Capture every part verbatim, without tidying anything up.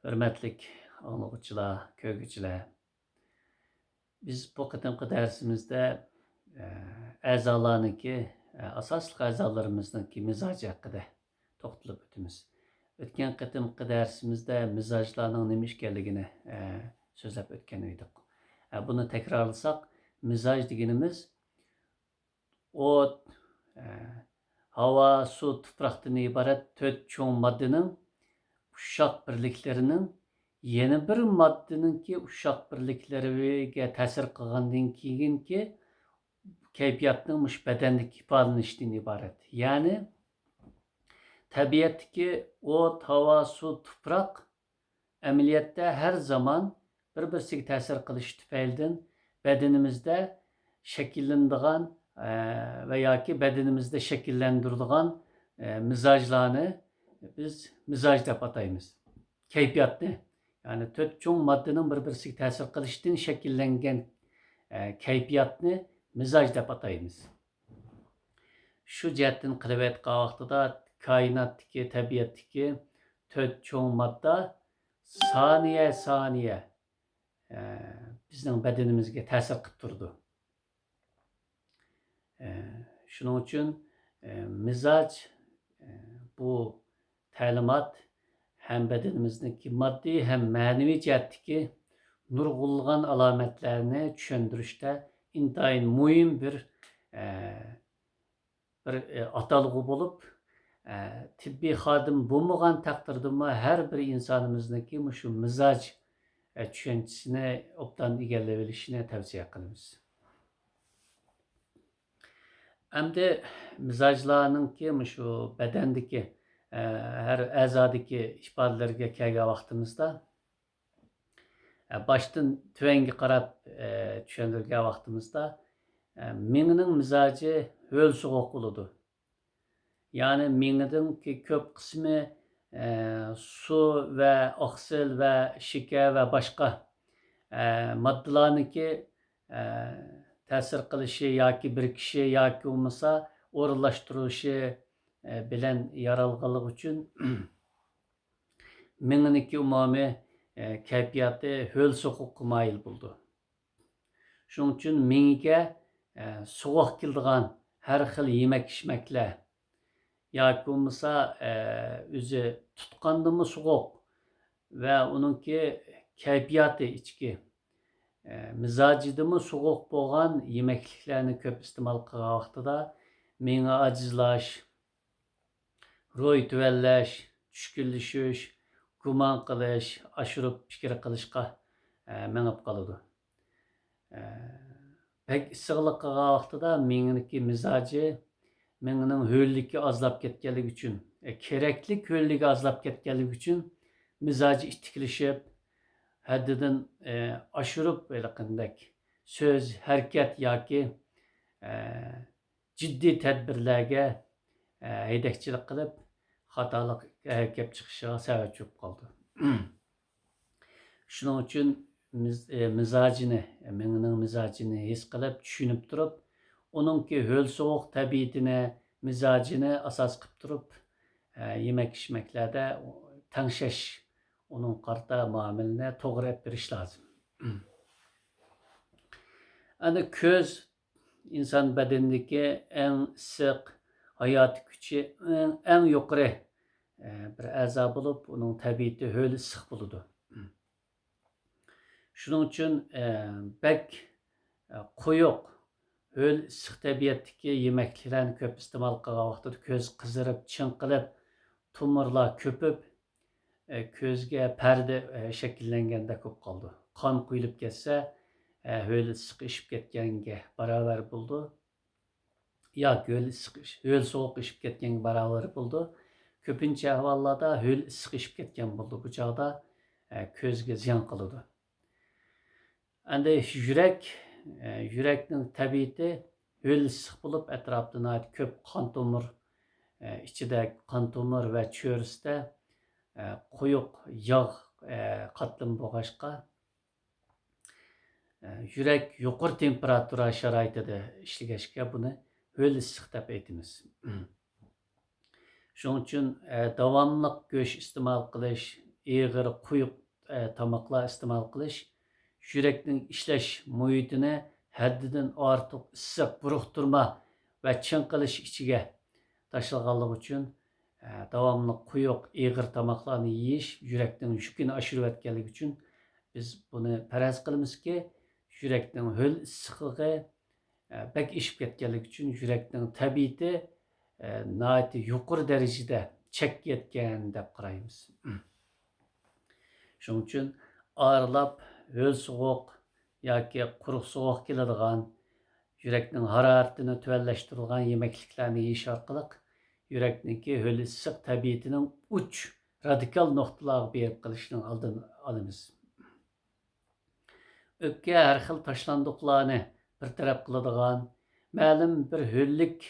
ھۆرمەتلىك ئاڭلىغۇچىلار، كۆرگۈچىلەر، بىز بۇ قېتىمقى دەرسىمىزدە، ئە، ئەزالارنىڭكى، ئە، ئاساسلىق ئەزالىرىمىزنىڭكى مىزاجى ھەققىدە توختىلىپ ئۆتىمىز. ئۆتكەن قېتىمقى دەرسىمىزدە مىزاجلارنىڭ نېمە ئىكەنلىكىنى، ئە، سۆزلەپ ئۆتكەن ئىدۇق. ئە، بۇنى تەكرارلىساق، مىزاج دېگىنىمىز ئوت، ئە، ھاۋا، سۇ، تۇپراقتىن ئىبارەت تۆت چوڭ ماددىنىڭ ئۇششاق بىرلىكلىرىنىڭ يەنە بىر ماددىنىڭكى ئۇششاق بىرلىكلىرىگە تەسىر قىلغاندىن كېيىنكى كەيپىياتنىڭ مۇشۇ بەدەندىكى ئىپادىلىنىشىدىن ئىبارەت. يەنى تەبىئەتتىكى ئوت، ھاۋا، سۇ، تۇپراق ئەمەلىيەتتە ھەر زامان بىر-بىرسىگە تەسىر قىلىشى تۈپەيلىدىن بەدىنىمىزدە شەكىللىنىدىغان، ئە، ۋە ياكى بەدىنىمىزدە شەكىللەندۈرىدىغان، ئە، مىزاجلارنى بىز مىزاج دەپ ئاتايمىز. كەيپىياتنى، يەنى تۆت چوڭ ماددىنىڭ بىر-بىرسىگە تەسىر قىلىشىدىن شەكىللەنگەن، ئە، كەيپىياتنى مىزاج دەپ ئاتايمىز. شۇ جەھەتتىن قىلىۋاتقان ۋاقتىدا كائىناتتىكى، تەبىئەتتىكى تۆت چوڭ ماددا سانىيە، سانىيە، ئە، بىزنىڭ بەدىنىمىزگە تەسىر قىلىپ تۇرىدۇ. ئە، شۇنىڭ ئۈچۈن، ئە، مىزاج، ئە، بۇ تەلىمات ھەم بەدىنىمىزنىڭكى ماددىي ھەم مەنىۋى جەھەتتىكى نۇرغۇنلىغان ئالامەتلەرنى چۈشەندۈرۈشتە ئىنتايىن مۇھىم بىر، ئە، بىر، ئە، ئاتالغۇ بولۇپ، ئە، تېببىي خادىم بولمىغان تەقدىردىمۇ ھەر بىر ئىنسانىمىزنىڭكى مۇشۇ مىزاج، ئە، چۈشەنچىسىنى ئوبدان ئىگىلەۋېلىشىنى تەۋسىيە قىلىمىز. ئەمدى مىزاجلارنىڭكى مۇشۇ بەدەندىكى، ئە، ھەر ئەزادىكى ئىپادىلىرىگە كەلگەن ۋاقتىمىزدا، ئە، باشتىن تۆۋەنگە قاراپ، ئە، چۈشەندۈرگەن ۋاقتىمىزدا، ئە، مېڭىنىڭ مىزاجى ھۆل سوغۇق بولىدۇ. يەنى مېڭىنىڭكى كۆپ قىسمى، ئە، سۇ ۋە ئاقسىل ۋە شېكەر ۋە باشقا، ئە، ماددىلارنىڭكى، ئە، تەسىر قىلىشى ياكى بىرىكىشى ياكى بولمىسا ئورۇنلاشتۇرۇلۇشى، ئە، بىلەن يارالغانلىقى ئۈچۈن مېڭىنىڭكى ئومۇمىي، ئە، كەيپىياتى ھۆل سوغۇققا مايىل بولىدۇ. شۇنىڭ ئۈچۈن مېڭىگە، ئە، سوغۇق كېلىدىغان ھەر خىل يېمەك-ئىچمەكلەر ياكى بولمىسا، ئە، ئۆزى تۇتقاندىمۇ سوغۇق ۋە ئۇنىڭكى كەيپىياتى ئىچكى، ئە، مىزاجىدىمۇ سوغۇق بولغان يېمەكلىكلەرنى كۆپ ئىستېمال قىلغان ۋاقتىدا مېڭە ئاجىزلاش، روھى تۆۋەنلەش، چۈشكۈنلىشىش، گۇمان قىلىش، ئاشۇرۇپ پىكىر قىلىشقا، ئە، مېڭىپ قالىدۇ. ئە، بەك ئىسسىقلىق قىلغان ۋاقتىدا مېڭىنىڭكى مىزاجى، مېڭىنىڭ ھۆللۈكى ئازلاپ كەتكەنلىكى ئۈچۈن، ئە، كېرەكلىك ھۆللۈكى ئازلاپ كەتكەنلىكى ئۈچۈن مىزاجى ئىتتىكلىشىپ، ھەددىدىن، ئە، ئاشۇرۇپ ھېلىقىندەك سۆز، ھەرىكەت ياكى، ئە، جىددىي تەدبىرلەرگە، ئە، ھەيدەكچىلىك قىلىپ، خاتالىق، ئە، كەپ چىقىشىغا سەۋەبچى بولۇپ قالىدۇ. شۇنىڭ ئۈچۈن مىز-، ئە، مىزاجىنى، مېڭىنىڭ مىزاجىنى ھېس قىلىپ، چۈشىنىپ تۇرۇپ، ئۇنىڭكى ھۆل سوغۇق تەبىئىتىنى، مىزاجىنى ئاساس قىلىپ تۇرۇپ، ئە، يېمەك-ئىچمەكلەردە تەڭشەش، ئۇنىڭغا قارىتا مۇئامىلىنى توغرا ئېلىپ بېرىش لازىم. ئەنە كۆز ئىنسان بەدىنىدىكى ئەڭ ئىسسىق، ھاياتىي كۈچى ئەڭ، ئەڭ يۇقىرى، ئە، بىر ئەزا بولۇپ، ئۇنىڭ تەبىئىتى ھۆل ئىسسىق بولىدۇ. شۇنىڭ ئۈچۈن، ئە، بەك، ئە، قويۇق، ھۆل ئىسسىق تەبىئەتتىكى يېمەكلىكلەرنى كۆپ ئىستېمال قىلغان ۋاقتىدا كۆز قىزىرىپ، چىڭقىلىپ، تومۇرلار كۆپۈپ، ئە، كۆزگە پەردە، ئە، شەكىللەنگەندەك بولۇپ قالىدۇ. قان قۇيۇلۇپ كەتسە، ئە، ھۆل ئىسسىقى ئېشىپ كەتكەنگە باراۋەر بولىدۇ. ياكى ھۆل ئىسسىق، ھۆل سوغۇق ئېشىپ كەتكەنگە باراۋەر بولىدۇ. كۆپىنچە ئەھۋاللاردا ھۆل ئىسسىق ئېشىپ كەتكەن بولىدۇ. بۇ چاغدا، ئە، كۆزگە زىيان قىلىدۇ. ئەندى يۈرەك، ئە، يۈرەكنىڭ تەبىئىتى ھۆل ئىسسىق بولۇپ، ئەتراپىدا ناھايىتى كۆپ قان تومۇر، ئە، ئىچىدە قان تومۇر ۋە چۆرىسىدە، ئە، قويۇق ياغ، ئە، قاتلىمى بولغاچقا، ئە، يۈرەك يۇقىرى تېمپېراتۇرا شارائىتىدا ئىشلىگەچكە، بۇنى ھۆل ئىسسىق دەپ ئېيتىمىز. شۇنىڭ ئۈچۈن، ئە، داۋاملىق گۆش ئىستېمال قىلىش، ئېغىر، قويۇق، ئە، تاماقلار ئىستېمال قىلىش يۈرەكنىڭ ئىشلەش مۇھىتىنى ھەددىدىن ئارتۇق ئىسسىق، بۇرۇقتۇرما ۋە چىڭ قىلىش ئىچىگە تاشلىغانلىقى ئۈچۈن، ئە، داۋاملىق قويۇق، ئېغىر تاماقلارنى يېيىش يۈرەكنىڭ يۈكىنى ئاشۇرۇۋەتكەنلىكى ئۈچۈن، بىز بۇنى پەرەز قىلىمىزكى، يۈرەكنىڭ ھۆل ئىسسىقلىقى، ئە، بەك ئېشىپ كەتكەنلىكى ئۈچۈن يۈرەكنىڭ تەبىئىتى، ئە، ناھايىتى يۇقىرى دەرىجىدە چەككە يەتكەن دەپ قارايمىز. شۇنىڭ ئۈچۈن ئارىلاپ ھۆل سوغۇق ياكى قۇرۇق سوغۇق كېلىدىغان، يۈرەكنىڭ ھارارىتىنى تۆۋەنلەشتۈرىدىغان يېمەكلىكلەرنى يېيىش ئارقىلىق يۈرەكنىڭكى ھۆل ئىسسىق تەبىئىتىنىڭ ئۇچ رادىكال نۇقتىلارغا بېرىپ قېلىشىنىڭ ئالدىنى ئالىمىز. ئۆپكە ھەر خىل تاشلاندۇقلارنى بىر تەرەپ قىلىدىغان، مەلۇم بىر ھۆللۈك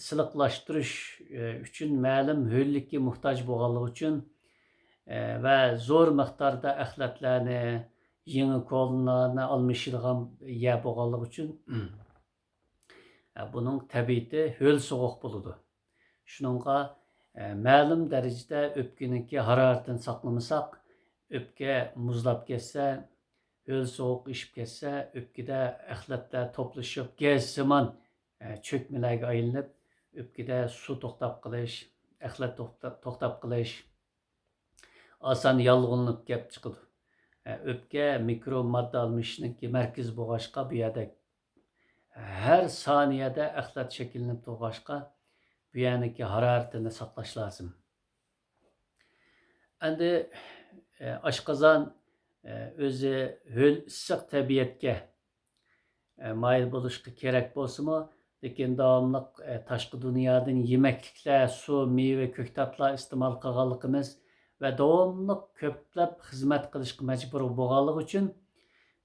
سىلىقلاشتۇرۇش، ئى، ئۈچۈن مەلۇم ھۆللۈككە موھتاج بولغانلىقى ئۈچۈن، ئى، ۋە زور مىقداردا ئەخلەتلەرنى، يېڭى كولىنلارنى ئالمىشىدىغان يەر بولغانلىقى ئۈچۈن، ئە، بۇنىڭ تەبىئىتى ھۆل سوغۇق بولىدۇ. شۇنىڭغا، ئە، مەلۇم دەرىجىدە ئۆپكىنىڭكى ھارارىتىنى ساقلىمىساق، ئۆپكە مۇزلاپ كەتسە، ھۆل سوغۇق ئېشىپ كەتسە، ئۆپكىدە ئەخلەتلەر توپلىشىپ، گەجسىمان، ئە، چۆكمىلەرگە ئايلىنىپ، ئۆپكىدە سۇ توختاپ قېلىش، ئەخلەت توختا-، توختاپ قېلىش، ئاسان ياللۇغلىنىپ كەپ چىقىدۇ. ئە، ئۆپكە مىكرو ماددا ئالمىشىشنىڭكى مەركىزى بولغاچقا، بۇ يەردە ھەر سانىيەدە ئەخلەت شەكىللىنىپ تۇرغاچقا، بۇ يەرنىڭكى ھارارىتىنى ساقلاش لازىم. ئەمدى، ئە، ئاشقازان، ئە، ئۆزى ھۆل ئىسسىق تەبىئەتكە، ئە، مايىل بولۇشقا كېرەك بولسىمۇ، لېكىن داۋاملىق، ئە، تاشقى دۇنيادىن يېمەكلىكلەر، سۇ، مېۋە، كۆكتاتلار ئىستېمال قىلغانلىقىمىز ۋە داۋاملىق كۆپلەپ خىزمەت قىلىشقا مەجبۇر بولغانلىقى ئۈچۈن،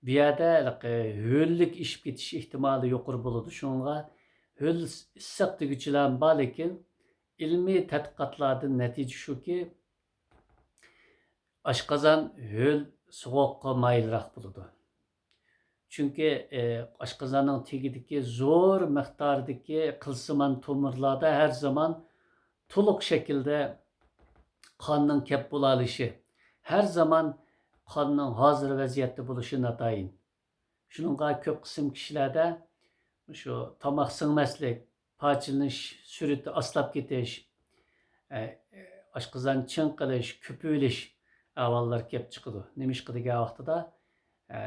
بۇ يەردە ھېلىقى ھۆللۈك ئېشىپ كېتىش ئېھتىمالى يۇقىرى بولىدۇ. شۇنىڭغا ھۆل ئىسسىق دېگۈچىلەرمۇ بار، لېكىن ئىلمىي تەتقىقاتلاردىن نەتىجە شۇكى، ئاشقازان ھۆل سوغۇققا مايىلراق بولىدۇ. چۈنكى، ئى، ئاشقازاننىڭ تېگىدىكى زور مىقداردىكى قىلسىمان تومۇرلاردا ھەر زامان تولۇق شەكىلدە قاننىڭ كەپ بولالىشى، ھەر زامان قاننىڭ ھازىر ۋەزىيەتتە بولۇشى ناتايىن. شۇنىڭغا كۆپ قىسىم كىشىلەردە شۇ تاماق سىڭمەسلىك، پارچىلىنىش سۈرئىتى ئاستاپ كېتىش، ئە، ئاشقازان چىڭ قېلىش، كۆپۈۋېلىش ئەھۋاللىرى كېلىپ چىقىدۇ. نېمىشقا دېگەن ۋاقتىدا، ئە،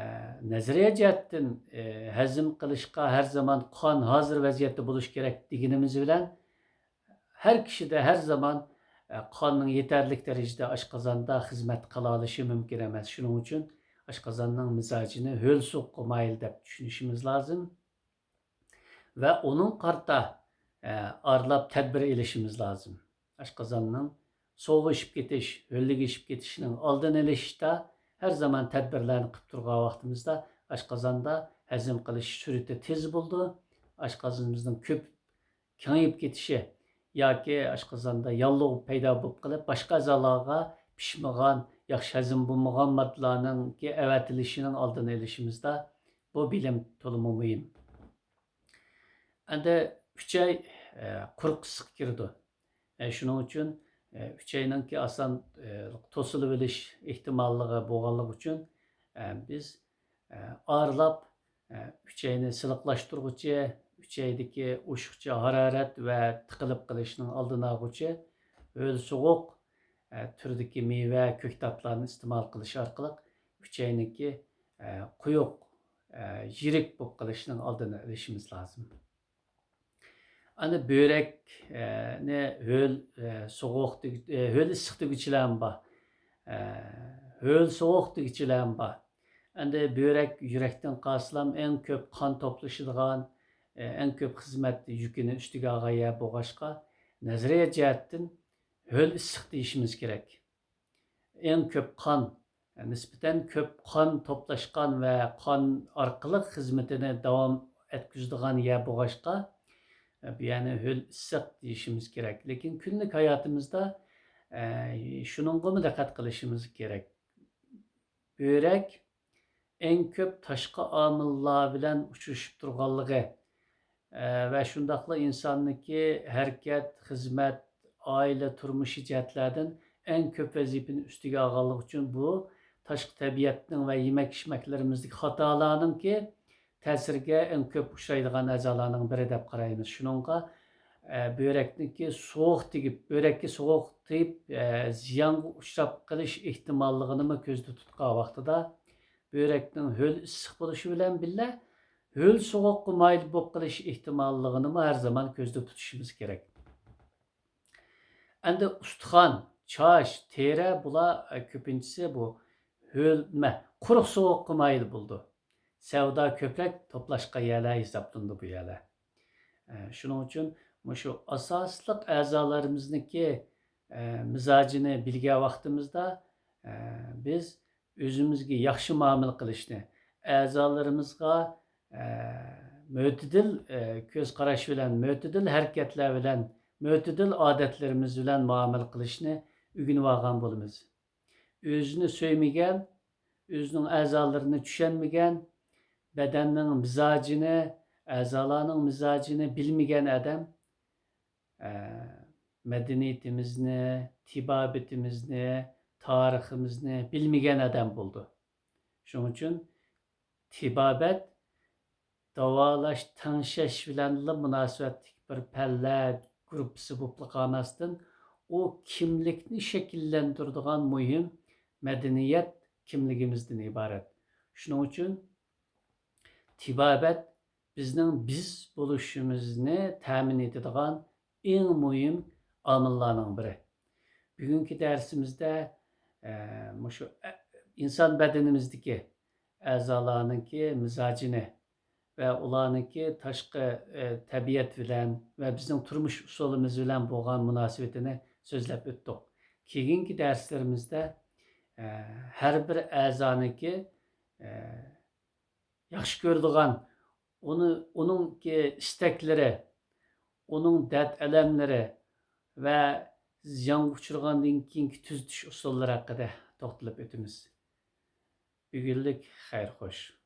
نەزەرىيە جەھەتتىن، ئە، ھەزىم قىلىشقا ھەر زامان قان ھازىر ۋەزىيەتتە بولۇشى كېرەك دېگىنىمىز بىلەن، ھەر كىشىدە ھەر زامان، ئە، قاننىڭ يېتەرلىك دەرىجىدە ئاشقازاندا خىزمەت قىلالىشى مۇمكىن ئەمەس. شۇنىڭ ئۈچۈن ئاشقازاننىڭ مىزاجىنى ھۆل سوغۇققا مايىل دەپ چۈشىنىشىمىز لازىم. ۋە ئۇنىڭ قارىتا، ئە، ئارىلاپ تەدبىر ئېلىشىمىز لازىم. ئاشقازاننىڭ سوغۇشۇپ كېتىش، ھۆللۈكلىشىپ كېتىشىنىڭ ئالدىنى ئېلىشتا ھەر زامان تەدبىرلەرنى قىلىپ تۇرغان ۋاقتىمىزدا ئاشقازاندا ھەزىم قىلىش سۈرئىتى تېز بولىدۇ. ئاشقازىنىمىزنىڭ كۆپ كېڭىيىپ كېتىشى ياكى ئاشقازاندا ياللۇغ پەيدا بولۇپ قېلىپ، باشقا ئەزالارغا پىشمىغان، ياخشى ھەزىم بولمىغان ماددىلارنىڭكى ئەۋەتىلىشىنىڭ ئالدىنى ئېلىشىمىزدا بۇ بىلىم تولىمۇ مۇھىم. ئەمدى ئۈچەي، ئە، قۇرۇق ئىسسىققا كىرىدۇ. ئە، شۇنىڭ ئۈچۈن، ئە، ئۈچەينىڭكى ئاسان، ئە، توسۇلۇۋېلىش ئېھتىماللىقى بولغانلىقى ئۈچۈن، ئە، بىز، ئە، ئارىلاپ، ئە، ئۈچەينى سىلىقلاشتۇرغۇچى، ئۈچەيدىكى ئوشۇقچە ھارارەت ۋە تىقىلىپ قېلىشنىڭ ئالدىنى ئالغۇچى ھۆل سوغۇق، ئە، تۈردىكى مېۋە، كۆكتاتلارنى ئىستېمال قىلىش ئارقىلىق ئۈچەينىڭكى، ئە، قويۇق، ئە، يىرىك بولۇپ قېلىشنىڭ ئالدىنى ئېلىشىمىز لازىم. ئەنە بۆرەك، ئە، نى ھۆل، ئە، سوغۇق دېگۈ-، ئە، ھۆل ئىسسىق دېگۈچىلەرمۇ بار. ئە، ھۆل سوغۇق دېگۈچىلەرمۇ بار. ئەمدى بۆرەك يۈرەكتىن قارىسىلام ئەڭ كۆپ قان توپلىشىدىغان، ئە، ئەڭ كۆپ خىزمەت يۈكىنى ئۈستىگە ئالغان يەر بولغاچقا، نەزەرىيە جەھەتتىن ھۆل ئىسسىق دېيىشىمىز كېرەك. ئەڭ كۆپ قان، نىسبەتەن كۆپ قان توپلاشقان ۋە قان ئارقىلىق خىزمىتىنى داۋام ئەتكۈزىدىغان يەر بولغاچقا، بۇ يەرنى ھۆل ئىسسىق دېيىشىمىز كېرەك. لېكىن كۈندىلىك ھاياتىمىزدا، ئە، شۇنىڭغىمۇ دىققەت قىلىشىمىز كېرەك. بۆرەك ئەڭ كۆپ تاشقى ئامىللار بىلەن ئۇچرىشىپ تۇرغانلىقى، ئە، ۋە شۇنداقلا ئىنساننىڭكى ھەرىكەت، خىزمەت، ئائىلە تۇرمۇشى جەھەتلەردىن ئەڭ كۆپ ۋەزىپىنى ئۈستىگە ئالغانلىقى ئۈچۈن بۇ تاشقى تەبىئەتنىڭ ۋە يېمەك-ئىچمەكلىرىمىزدىكى خاتالارنىڭكى تەسىرىگە ئەڭ كۆپ ئۇچرايدىغان ئەزالارنىڭ بىرى دەپ قارايمىز. شۇنىڭغا، ئە، بۆرەكنىڭكى سوغۇق تېگىپ، بۆرەككە سوغۇق تېگىپ، ئە، زىيانغا ئۇچراپ قېلىش ئېھتىماللىقىنىمۇ كۆزدە تۇتقان ۋاقتىدا بۆرەكنىڭ ھۆل ئىسسىق بولۇشى بىلەن بىللە، ھۆل سوغۇققا مايىل بولۇپ قېلىش ئېھتىماللىقىنىمۇ ھەر زامان كۆزدە تۇتۇشىمىز كېرەك. ئەمدى ئۇستىخان، چاچ، تېرە، بۇلار، ئە، كۆپىنچىسى بۇ ھۆل، نېمە، قۇرۇق سوغۇققا مايىل بولىدۇ. سەۋدا كۆپرەك توپلاشقان يەرلەر ھېسابلىنىدۇ بۇ يەرلەر. ئە، شۇنىڭ ئۈچۈن مۇشۇ ئاساسلىق ئەزالىرىمىزنىڭكى، ئە، مىزاجىنى بىلگەن ۋاقتىمىزدا، ئە، بىز ئۆزىمىزگە ياخشى مۇئامىلە قىلىشنى، ئەزالىرىمىزغا، ئە، مۆتىدىل، ئە، كۆز قاراش بىلەن، مۆتىدىل ھەرىكەتلەر بىلەن، مۆتىدىل ئادەتلىرىمىز بىلەن مۇئامىلە قىلىشنى ئۆگىنىۋالغان بولىمىز. ئۆزىنى سۆيمىگەن، ئۆزىنىڭ ئەزالىرىنى چۈشەنمىگەن، بەدەننىڭ مىزاجىنى، ئەزالارنىڭ مىزاجىنى بىلمىگەن ئادەم، ئە، مەدەنىيىتىمىزنى، تېبابىتىمىزنى، تارىخىمىزنى بىلمىگەن ئادەم بولىدۇ. شۇنىڭ ئۈچۈن تېبابەت داۋالاش، تەڭشەش بىلەنلا مۇناسىۋەتلىك بىر پەنلەر گۇرۇپپىسى بولۇپلا قالماستىن، ئۇ كىملىكنى شەكىللەندۈرىدىغان مۇھىم مەدەنىيەت كىملىكىمىزدىن ئىبارەت. شۇنىڭ ئۈچۈن تېبابەت بىزنىڭ بىز بولۇشىمىزنى تەمىن ئېتىدىغان ئەڭ مۇھىم ئامىللارنىڭ بىرى. بۈگۈنكى دەرسىمىزدە، ئە، مۇشۇ، ئە، ئىنسان بەدىنىمىزدىكى ئەزالارنىڭكى مىزاجىنى ۋە ئۇلارنىڭكى تاشقى، ئە، تەبىئەت بىلەن ۋە بىزنىڭ تۇرمۇش ئۇسۇلىمىز بىلەن بولغان مۇناسىۋىتىنى سۆزلەپ ئۆتتۇق. كېيىنكى دەرسلىرىمىزدە، ئە، ھەر بىر ئەزانىڭكى، ئە، ياخشى كۆرىدىغان، ئۇنى، ئۇنىڭكى ئىستەكلىرى، ئۇنىڭ دەرد-ئەلەملىرى ۋە زىيانغا ئۇچرىغاندىن كېيىنكى تۈزىتىش ئۇسۇللىرى ھەققىدە توختىلىپ ئۆتىمىز. بۈگۈنلۈك خەير خوش.